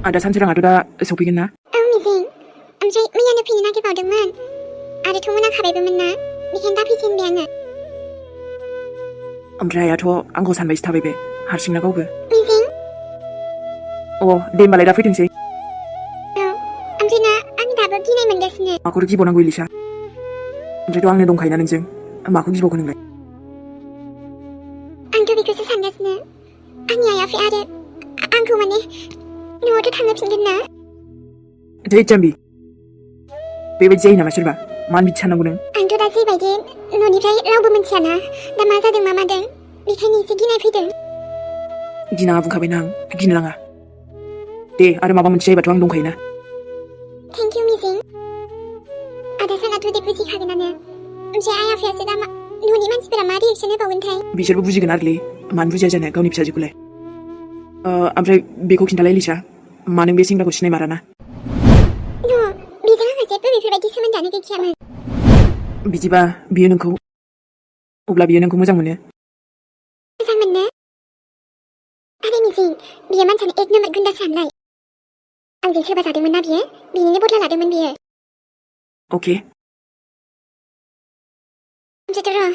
Ada सानसोराङाथ' दा सफैगोन ना? औ मिजिं ओमफ्राय मैयानो फैनो नागिरबावदोंमोन आरोथ' मोनाखाबायबोमोन ना बेखायनो दा फैसै होनबाय आङो ओमफ्राय आयाथ' आंखौ सानबायसो थाबाय बे हारसिंना गावबो मिजिं दे होमबालाय दा फैथोंसै औ ओमफ्राय ना आं दाबो गिनाय मोनगासिनो माखौथ' गिबावनांगौ इलिसा ओमफ्रायथ' आंनो दंखायोना नोंजों माखौ गिबावगोन नोंलाय आंथ' बेखौसो सानगासिनो आंनि आइ आफाया आरो आंखौ माने न'आवथ' थांहोफिनगोन ना थै जाम्बि बेबायदि जायो नामा सोरबा मानो बिदि साननांगौ नों आंथ' दा जेबायदि न'निफ्राय रावबो मिथियाना दा मा जादों मा मादों बेखायनो एसे गिनाय फैदों गिनाङा बुंखाबायना आं गिनो नाङा दे आरो माबा मोनसे जायोबाथ' आं दंखायोना थेंक इउ मिजिं आदा सानाथ' दे बुजिखागोनानो ओमफ्राय आइ आफायासो दा न'नि मानसिफोरा मा रिएक्सन होबावगोनथाय बिसोरबो बुजिगोन आरोलै मानो बुजिया जानो गावनि फिसाजोखौलाय ओमफ्राय बेखौ खिन्थालाय लिसा मा नों बे सेंग्राखौ सिनायमाराना बेजों आंहा जेबो बेफोरबायदि सोमोन्दोआनो गैखायामोन बिदिबा बियो नोंखौ अब्ला बियो नोंखौ मोजां मोनो मोजां मोनो आरे मिजिं बियो मानसियानो एक नम्बर गुन्दासो हाननाय आंजों सोरबा जादोंमोन ना बियो बिनिनो बदला लादोंमोन बियो अके ओमफ्रायथ' र'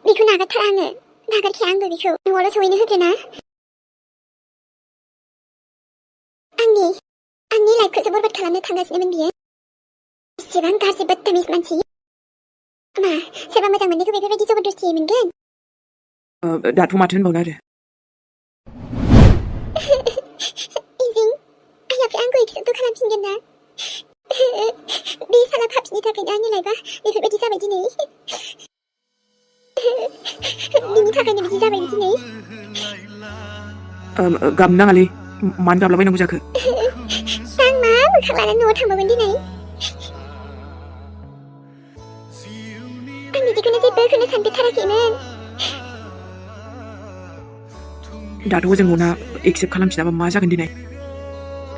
बेखौ नागारथारा आङो नागारखाया आंबो बेखौ न'आवल' सहैनो होग्रोना आंनि लाइफखौसो बरबाद खालामनो थांगासिनोमोन बियो एसेबां गाज्रि बदतमिज मानसि मा सोरबा मोजां मोननायखौ बेफोरबायदि जबरदस्तियै मोनगोन दाथ' माथो होनबावनो आरो मिजिं आइ आफाया आंखौ एक्सेप्ट खालामफिनगोन ना बे साला पाप्सनि थाखायनो आंनि लाइफआ बेफोरबायदि जाबाय दिनै बिनि थाखायनो बिदि जाबाय दिनै गाबनो नाङालै मानो गाबलाबायनांगौ जाखो आं मा मोखां लानानै न'आव थांबावगोन दिनै आं बिदिखौनो जेबोखौनो सानफेरथाराखैमोन दाथ' हजों न'ना एक्सेप्ट खालामफिनाबा मा जागोन दिनै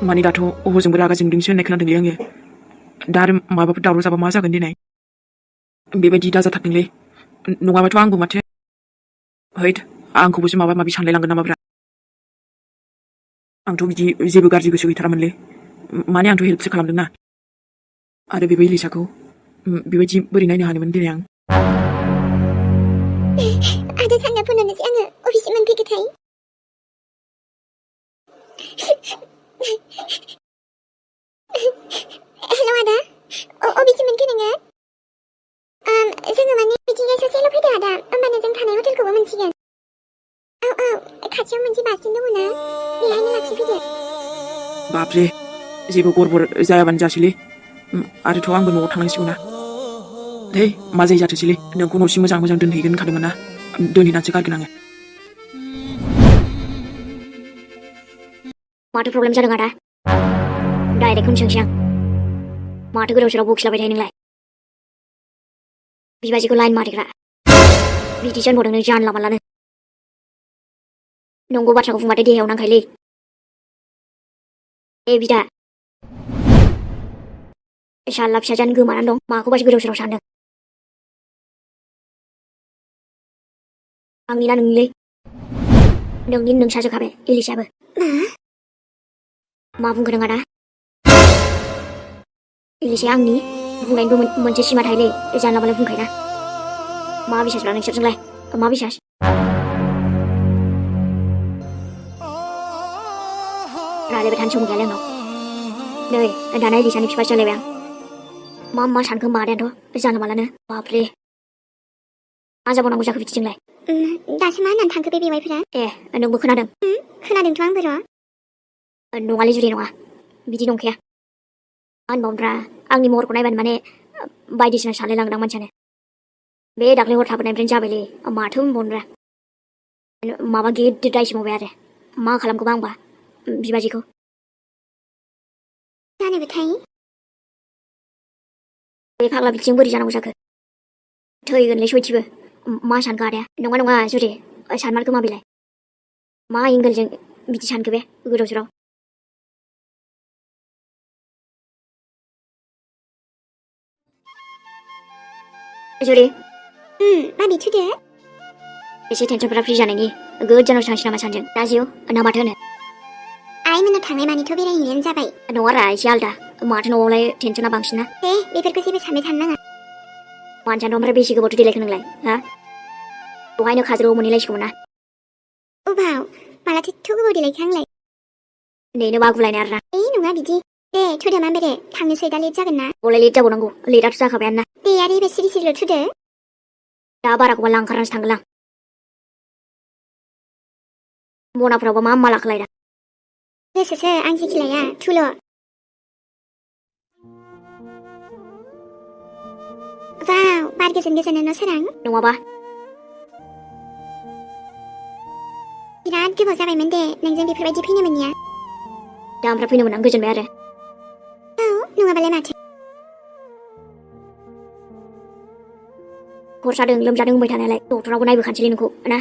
माने दाथ' हजोंबो रागा जोंदोंसो होननाय खोनादोंलै आङो दा आरो माबाफोर दावराव जाबा मा जागोन दिनै बेबायदि दाजाथारदोंलै नङाबाथ' आंबो माथो हैद आंखौबोसो माबा माबि सानलायलांगोन नामाब्रा आंथ' बिदि जेबो गाज्रि गोसो गैथारामोनलै माने आंथ' हेल्पसो खालामदोंना आरो बेबो इलिसाखौ बेबायदि बोरै नायनो हानोमोन दिनै आं आदा सानना फनहरनोसै आङो अफिससिम मोनफैगोथाय हेल' आदा अफिससिम मोनखो नोङो जोङो माने बिदिनो ससेल' फैदों आदा होमबानो जों थानाय हटेलखौबो मोनसिगोन औ खाथियाव मोनसे बासटेन दङ ना बेहायनो लाखिफैदो बाबरे जेबो गरबर जायाबानो जासैलै आरोथ' आंबो न'आव थांनांसिगौ ना दे मा जायो जाथोसैलै नोंखौ न'सिम मोजां मोजां दोनहैगोन होनखादोंमोन ना दोनहैनानैसो गारगोन आङो माथो प्रब्लेम जादों आदा डाइरेक्ट होनसोंसै आं माथो गोदाव सोराव बखिलाबाय थायो नोंलाय बिबाजैखौ लाइन मारिग्रा बिदिसो होनबावदों नों जानला मानलानो नंगौ बाथ्राखौ बुंबाथाय देहायाव नांखायोलै बिदा साला फिसाजानो गोमानानै दं माखौबासो गोदाव सोराव सानदों आंनि ना नोंनिलै नोंनि नोंसासोखाबाय इलिसाबो मा बुंखो नों आदा इलिसाया आंनि बुंनायनिबो मोनसे सिमा थायोलै जानला मानला बुंखायोना मा बिसासब्रा नोंसोरजोंलाय मा बिसास रायलायबाय थानो सम गैयालै आंनाव नै दाना इलिसानि बिफासो जालायबाय आं मा सानखो होमबा आदायानोथ' जानला मानलानो बाबरे मा जाबावनांगौ जाखो बिदिजोंलाय दासो मा होननानै थांखो बे बेवाइफोरा नोंबो खोनादों खोनादोंथ' आंबो र' नङालै जुदि नङा बिदि नंखाया मा होनबावनोब्रा आंनि महरखौ नायबानो माने बायदिसिना सानलायलांदां मानसियानो बे दाख्लै हर थाबोनायनिफ्रायनो जाबायलै माथो होनबावनोब्रा माबा गिदिर दायसो मावबाय आरो मा खालामखोबा आंबा बिबाजैखौ जानोबोथाय बे फाग्ला बिदिजों बोरै जानांगौ जाखो थैगोनलै सयथिबो मा सानखो आदाया नङा जुदि सानमारखो मा बेलाय मा एंगोलजों बिदि सानखो बे गोदाव सोराव जुदि माबि थुदो एसे टेनसनफोरा फ्रि जानायनि गोजानाव थांसै नामा सानजों ना जिउ ना माथो होनो आइ आइमोननाव थांनाय मानिथ' बेरायहैनायानो जाबाय न'आरा एसे आलदा माथो न'आवलाय टेनसना बांसिन ना दे बेफोरखौ जेबो सानबाय थानो नाङा मानसियाथ' ओमफ्राय बेसे गोबावथो देलायखो नोंलाय हा दहायनो काजोराव मोनहैलायसिगौमोन ना अबाव मालाथो एथ' गोबाव देलायखो आंलाय नेनो बागुलायनाय आरोना नङा बिदि दे थुदो मा बेरे थांनोसै दा लेट जागोन ना गलाय लेट जाबावनांगौ लेटआथ' जाखाबायानो ना दे आरो एबार सिरि सिरिल' थुदो दा बाराखौबा लांखारनासो थांगोन आं मनाफ्रावबा मा मा लाखोलाय दा गोसोसो आं जेखि लाया थुल' वाव बार गोजोन गोजोन न' सोरां नङाबा बिराद गोबाव जाबायमोन दे नोंजों बेफोरबायदि फैनो मोनिया दा ओमफ्राय फैनो मोननानै गोजोनबाय आरो औ नङाबालाय माथो खरसादों लोमजादों होनबाय थानायालाय डक्टरावबो नायबोखानोसैलै नोंखौ ना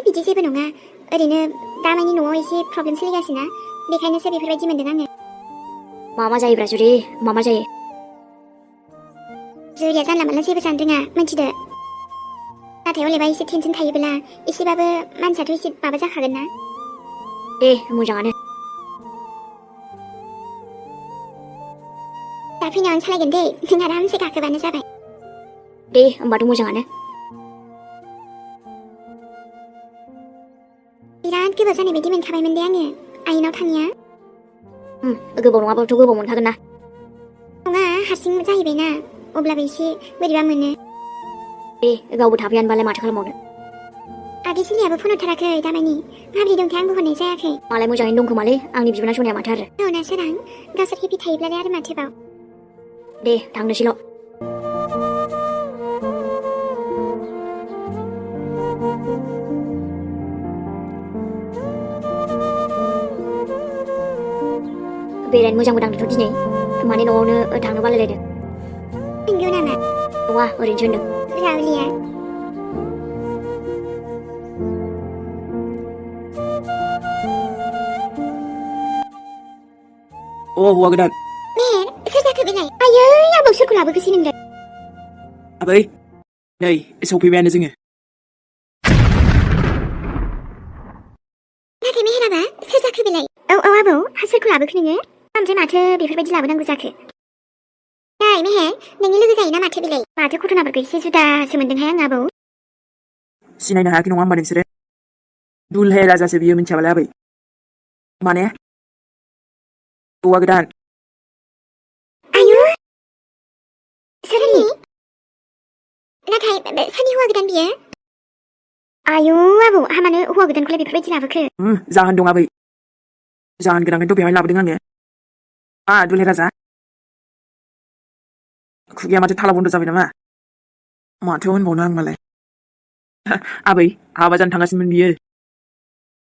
बिदि जेबो नङा ओरैनो दामानि न'आव एसे प्रब्लेम सोलिगासिनो बेखायनोसो बेफोरबायदि मोनदों आङो मा जायोब्रा जुरि मा जायो जुरिया जानला मानला जेबो जानो रोङा मिथिदो नाथाय हलेबा एसे टेनसन थायोब्ला एसेबाबो मानसियाथ' एसे माबा जाखागोन ना दे मोजाङानो दा फैनायावनो सालायगोन दे नों आरामसे गाखोबानो जाबाय दे होमबाथ' मोजाङानो बिराद गोबाव जानाय बायदि मोनखाबायमोन दे आङो आइनाव थाङिया गोबाव नङाबाथ' गोबाव मोनखागोन ना नङा हारसिं जाहैबायना अब्लाबो एसे बोरैबा मोनो दे गावबो थाफैयानोबालाय माथो खालामबावनो आगै सिनियाबो फन हरथाराखै दामानि माबोरै दंथाय आंबो हरनाय जायाखै मालाय मोजाङैनो दंखोमालै आंनि बिबोना सनाया माथो आरो औना सोरां गावसोर हेपि थायोब्लालाय आरो माथोबाव दे थांनोसैल' बेरायनो मोजांबो दांदोंथ' दिनै माने न'आवनो थांनो बालायलायदों नंगौ नामा नङा ओरैनोसो होनदों रावलिया हौवा गोदान मेहेर सोर जाखो बेलाय आयै आबौ सोरखौ लाबोखोसै नोंलाय आबै नै सफैबायानो जोङो नाथाय मेहेराबा सोर जाखो बेलाय औ आबौ सोरखौ लाबोखो नोङो ओमफ्राय माथो बेफोरबायदि लाबोनांगौ जाखो नै मेहेर नोंनि लोगो जायोना माथो बेलाय माथो घटनाफोरखौ एसे जुदासो मोनदोंहाय आं आबौ सिनायनो हायाखै नङा होमबा नोंसोरो दुलहाय राजासो बियो मिथियाबालाय आबै माने हौवा गोदान आयु सोरनि नाथाय सोरनि हौवा गोदान बियो आयु आबौ मानो हौवा गोदानखौलाय बेफोरबायदि लाबोखो जाहोन दं आबै जाहोन गोनांखायनोथ' बेवहाय लाबोदों आङो दुलहाय राजा खुगाया माथो थाला बन्द जाबाय नामा माथो होनबावनो आं मालाय आबै हाबा जानो थांगासिनोमोन बियो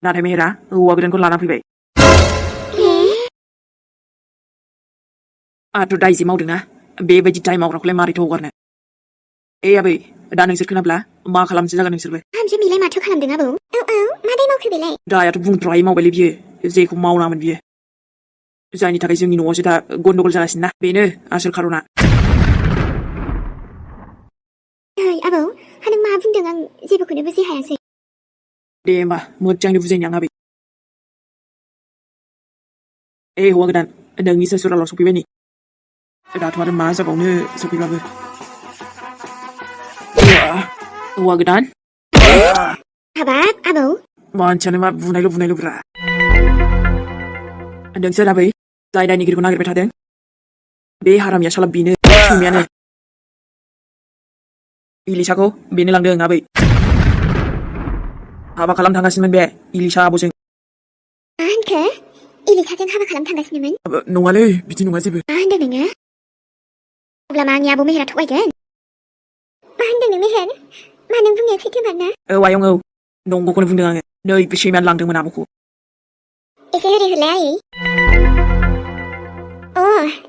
नाथाय मेहेरा हौवा गोदानखौ लाना फैबाय आंहाथ' दायजे मावदोंना बेबायदि दाय मावग्राखौलाय मारैथो हगारनो आबै दा नोंसोर खोनाब्ला मा खालामसै जागोन नोंसोरबो ओमफ्राय बेलाय माथो खालामदों आबौ औ मा दाय मावखो बेलाय दायाथ' बुंथ्रायै मावबायलै बियो जेखौ मावनाङामोन बियो जायनि थाखाय जोंनि न'आवसो दा गन्डगल जागासिनो ना बेनो आसोल खार'ना आबौ नों मा बुंदों आं जेबोखौनो बुजि हायासै दे होमबा मोजाङै बुजायनो आं आबै हौवा गोदान नोंनि ससुरालाव सफैबाय नै दाथ' आरो मा जाबावनो सफैबाबो हौवा गोदान हाबाब आबौ मानसियानो मा बुनायल' ब्रा नोंसोर आबै जाय दायनिगिरिखौ नागिरबाय थादों बे हारामिया साला बेनो सैमायानो इलिसाखौ बेनो लांदों आबै हाबा खालाम थांगासिनोमोन बे इलिसा आब'जों मा होनखो इलिसाजों हाबा खालाम थांगासिनोमोन नङालै बिदि नङा जेबो मा होनदों नोङो अब्ला मा आंनि आबौ मेहेरा थगायगोन मा होनदों नों मेहेर मा नों बुंनाया सैथोमार ना आयं नंगौखौनो बुंदों आङो नै बे सैमायानो लांदोंमोन आब'खौ एसे ओरै होलाय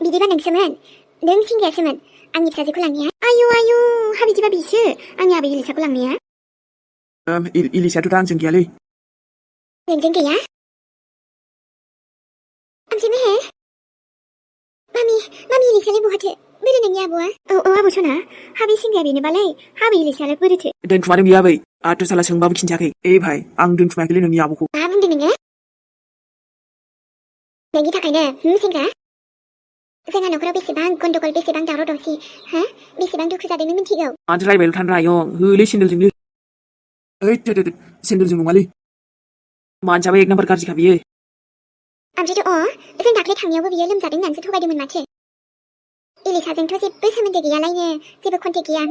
बिदिबा नोंसोमोन नों सिंगायासोमोन आंनि फिसाजोखौ लांनाया आयु बिदिबा बिसो आंनि आबै इलिसाखौ लांनाया इलिसायाथ' दा आंजों गैयालै नोंजों गैया ओमफ्राय मेहेर मामि इलिसालाय बहाथो बोरो नोंनि आबौआ औ आबौ सना हाबि सिंगाया बेनोबालाय हाबि इलिसालाय बोरोथो दोनखुमादों बियो आबै आरो साला सोंबाबो खिन्थायाखै भाइ आं दोनखुमायाखैलै नोंनि आब'खौ मा बुंदों नोङो नोंनि थाखायनो सेंग्रा जोंहा न'खराव बेसेबां गन्डगल बेसेबां दावराव दावसि हा बेसेबां दुखु जादों नों मिथिगौ माथो रायबायल' थानो रायं होलै सेन्देलजोंनो ओइ सेन्देलजों नङालै मानसियाबो एक नाम्बार गाज्रिखा बियो ओमफ्रायथ' जों दाख्लै थांनायावबो बियो लोमजादों होननानैसो थगायदोंमोन माथो इलिसाजोंथ' जेबो सोमोन्दो गैयालायनो जेबो कन्टेक्ट गैया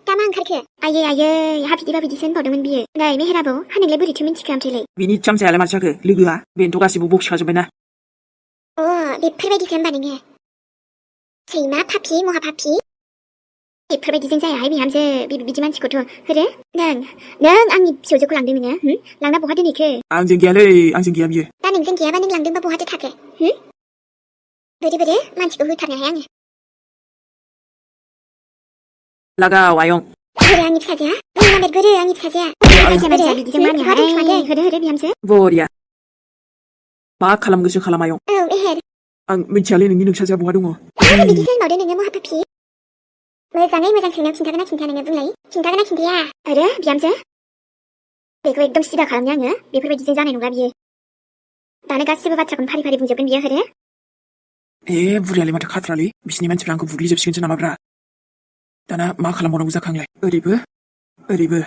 दा मा ओंखारखो आयै हा बिदिसो होनबावदोंमोन बियो नै मेहेराबो हा नोंलाय बोरैथो मिन्थिखो ओमफ्रायलाय बिनि चामचायालाय माथो जाखो लोगोआ बेनोथ' गासिबो बखिखाजोब्बायना बेफोरबायदिसो होनबा नोङो सैमा पापि महा पापि बेफोरबायदिजों जायाहाय बिहामजो बिदि मानसिखौथ' होरो नों आंनि फिसौजोखौ लांदों नोङो लांना बहा दोनहैखो आंजों गैया बियो दा नोंजों गैयाबा नों लांदोंबा बहाथो थाखो बोरै मानसिखौ होथारनो हाया आङो लागाव आयं गोरो आंनि फिसाजोआ गोरो आंनि फिसाजोआ बिदिजों मानियाहाय होरो बिहामजो बरिया मा खालाम गोसो खालाम आयं मेहेर आं मिथियालै नोंनि नोंसाजोआ बहा दङ बिदिसो होनबावदो नोङो महा पापि मोजाङै मोजां सोंनायाव खिन्थागोना खिन्थाया नोङो बुंलाय खिन्थागोना खिन्थाया आरो बिहामजो बेखौ एकदम सिदा खालामनो आङो बेफोरबायदिजों जानाय नंला बियो दानो गासिबो बाथ्राखौनो फारि फारि बुंजोबगोन बियो होरो बुरियालाय माथो खाथ्रालै बिसिनि मानसिफ्रा आंखौ बुग्लिजोबसिगोनसो नामाब्रा दाना मा खालामबावनांगौ जाखो आंलाय ओरैबो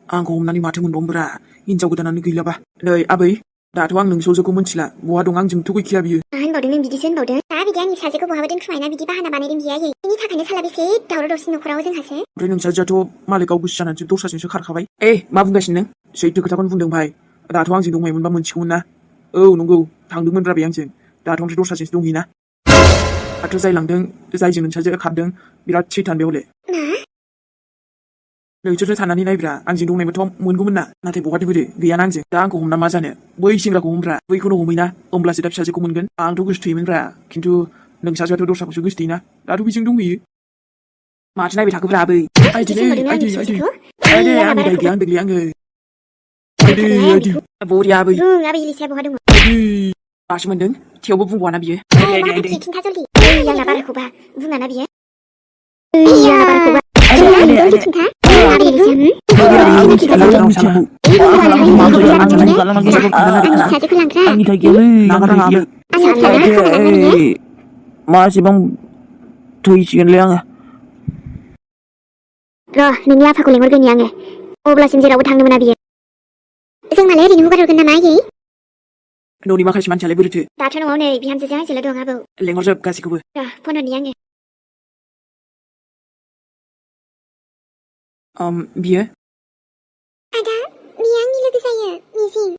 आंखौ हमनानै माथो मोनबावनोब्रा हिनजाव गोदानानो गैलाबा नै आबै दाथ' आं नोंसोरखौ मिथिला बहा दं आंजोंथ' गैखाया बियो मा होनबावदों नों बिदिसो होनबावदों दा बिदि आंनि फिसाजोखौ बहाबा दोनखुमायना बिदि बाहाना बानायदों बियो आयै बेनि थाखायनो साला बेसे दावराव दावसि न'खराव जोंहासो ओमफ्राय नोंसाजोआथ' मालाय गाव गोसो जानानैसो दस्राजोंसो खारखाबाय मा बुंगासिनो नों सैथो खोथाखौनो बुंदों भाइ दाथ' आंजों दंमायमोनबा मोनसिगौमोन ना औ नंगौ थांदोंमोनब्रा बे आंजों दाथ' ओमफ्राय दस्राजोंसो दंहैयोना दाथ' जाय लांदों जायजों नोंसाजोआ खारदों बिराद सैथान बेयावले नोंसोरसो साननानै नायब्रा आंजों दंनायमोनथ' मोनगौमोन ना नाथाय बहाथो बोरो गैयाना आंजों दा आंखौ हमना मा जानो बै सेंग्राखौ हमब्रा बैखौनो हमैना होमब्लासो दा फिसाजोखौ मोनगोन आंथ' गोसो थोयोमोनब्रा खिन्थु नोंसाजोआथ' दस्राखौसो गोसो थोयोना दाथ' बेजों दंहैयो माथो नायबाय थाखोब्रा आबै आइदै आंनि दाय गैया होनदोंलै आङो आइदै बरिया आबै आबै इलिसाया बहा दङ दासो मोनदों थेवबो बुंबावाना बियो खिन्था जल्दि आंना बाराखौबा बुङाना बियो मासेबां थैसिगोनलै आङो नोंनि आफाखौ लेंहरगोन आङो अब्लासिम जेरावबो थांनो मोना बियो जों मालाय ओरैनो हगार हरगोन नामा आयै न'नि माखासे मानसियालाय बोरैथो दाथ' न'आव नै बिहामजोजों आंजोंल' दं आबौ लेंहरजोब गासैखौबो फन हरनि आङो बियो आदा बियो आंनि लोगो जायो मिजिं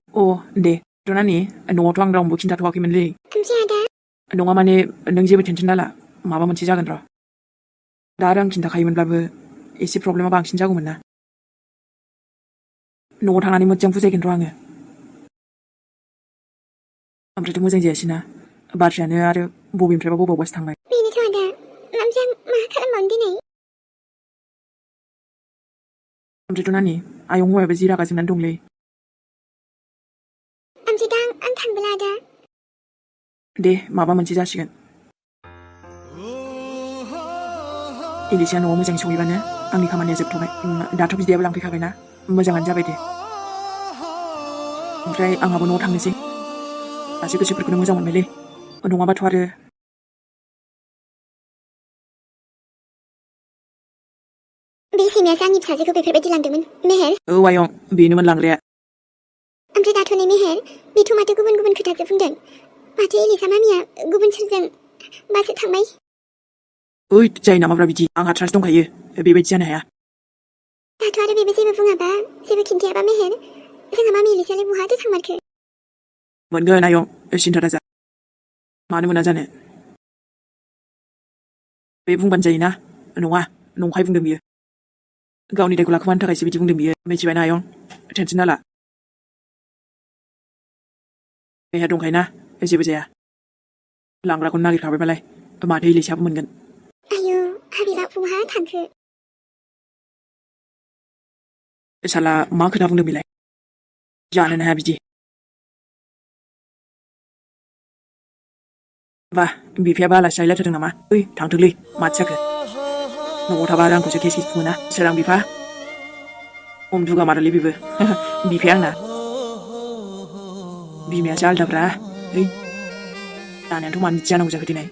दे नानि न'आवथ' आं रावनोबो खिन्थाथ'वाखैमोनलै ओमफ्राय आदा नङा माने नों जेबो टेनसन दाला माबा मोनसे जागोन र' दा आरो आं खिन्थाखायोमोनब्लाबो एसे प्रब्लेमा बांसिन जागौमोन ना न'आव थांनानै मोजां बुजायगोन र' आङो ओमफ्रायथ' मोजां जायासैना बाथ्रायानो आरो बबेनिफ्रायबा बबावबासो थांबाय बेनोथ' आदा ओमफ्राय मा खालामबावनो दिनै ओमफ्रायथ' नानि आयं हौवायाबो जि रागा जोंनानै दंलै ओमफ्राय दा आं थांबोला आदा दे माबा मोनसे जासिगोन इलिसाया न'आव मोजां सहैबानो आंनि खामानिया जोबथ'बाय दाथ' बिदायाबो लांफैखाबायना मोजाङानो जाबाय दे ओमफ्राय आंहाबो न'आव थांनोसै दासो गोसोफोरखौनो मोजां मोनबायलै नङाबाथ' आरो बे सैमायासो आंनि फिसाजोखौ बेफोरबायदि लांदोंमोन मेहेर आयं बेनोमोन लांग्राया ओमफ्राय दाथ' नै मेहेर बेथ' माथो गुबुन गुबुन खोथासो बुंदों माथो इलिसा मामिया गुबुन सोरजों बासो थांबाय जायो नामाब्रा बिदि आंहा ट्रास्ट दंखायो बेबायदि जानो हाया दाथ' आरो बेबो जेबो बुङाबा जेबो खिन्थायाबा मेहेर जोंहा मामि इलिसायालाय बहाथो थांमारखो मोनगोन आयं सिन्था दाजा मानो मोना जानो बे बुंबानो जायोना नङा नंखाय बुंदों बियो गावनि दायखौ लाखोमानो थाखायसो बिदि बुंदों बियो मिथिबायना आयं टेनसन दाला बेहा दंखायोना जेबो जाया लांग्राखौनो नागिरखाबायबालाय माथो इलिसाबो मोनगोन आयौ हाबिबा बहा थांखो साला मा खोथा बुंदों बेलाय जानोनो हाया बिदि बा बिफायाबो आलासि जाहैलायथारदों नामा थांथोंलै माथो जाखो न'आव थाबा आरो आंखौसो केस बुङोना सोरां बिफा दुगा मारोलै बेबो बिफाया आंना बिमायासो आलदाब्रा जानायाथ' मानो बिदि जानांगौ जाखो दिनै